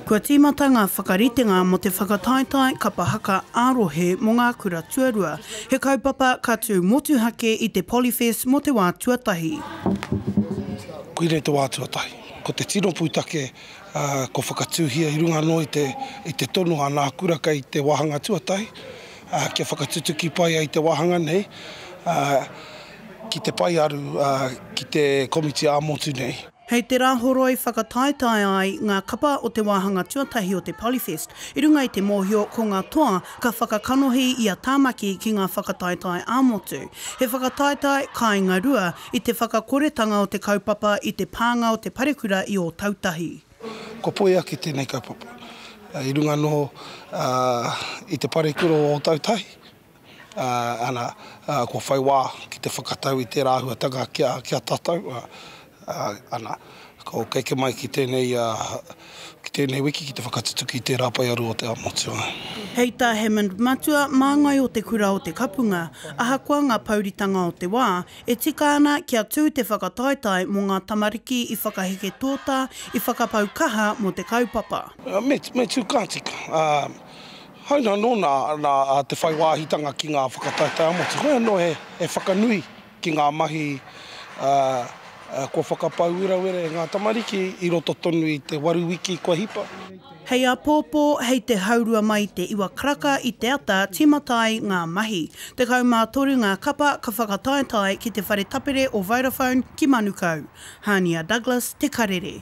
Kua tīmata ngā whakaritenga mō te whakataetae kapa haka ā-rohe mō ngā kura tuarua, he kaupapa ka tū motuhake i te Polyfest mō te wā tuatahi. Koinei te wā tuatahi. Ko te tino pūtake kua whakatūhia i runga anō i te tono a ngā kura kei te wāhanga tuatahi kia whakatutuki pai ai te wāhanga nei ki te paearu ki te komiti ā-motu nei. Hei te Rāhoroi whakataetae ai ngā kapa o te wāhanga tuatahi o te Polyfest i runga i te mōhio ko ngā toa ka whakakanohi i a Tāmaki ki ngā whakataetae ā-motu. He whakataetae kāinga rua i te whakakoretanga o te kaupapa i te pānga o te parekura i Ōtautahi. Kua poi ake tēnei kaupapa i runga anō i te parekura o Ōtautahi. Ana, kua whai wā ki te whakatau i tērā āhuatanga ki a, ki a tātou. Ana, ko keike mai ki tēnei, ki tēnei wiki ki te whakatutuki i tērā paearu o te ao motu. Hei tā Hammond Matua, māngai o Te Kura o Te Kapunga, ahakoa ngā pouritanga o te wā, e tika ana kia tū te whakataetae mō ngā tamariki i whakaheke tōtā, i whakapau kaha mō te kaupapa. Me, me tū ka tika. Hāunga anō nā te whai wāhitanga ki ngā whakataetae ā-motu, hoi anō he whakanui ki ngā mahi kua whakapau werawera e ngā tamariki i roto tonu i te waru wiki kua hipa. Hei āpōpō, hei te haurua mai i te iwa karaka i te ata tīmata ai ngā mahi. 13 ngā kapa ka whakataetae ki te whare tapere o Vodafone ki Manukau. Hānia Douglas, Te Karere.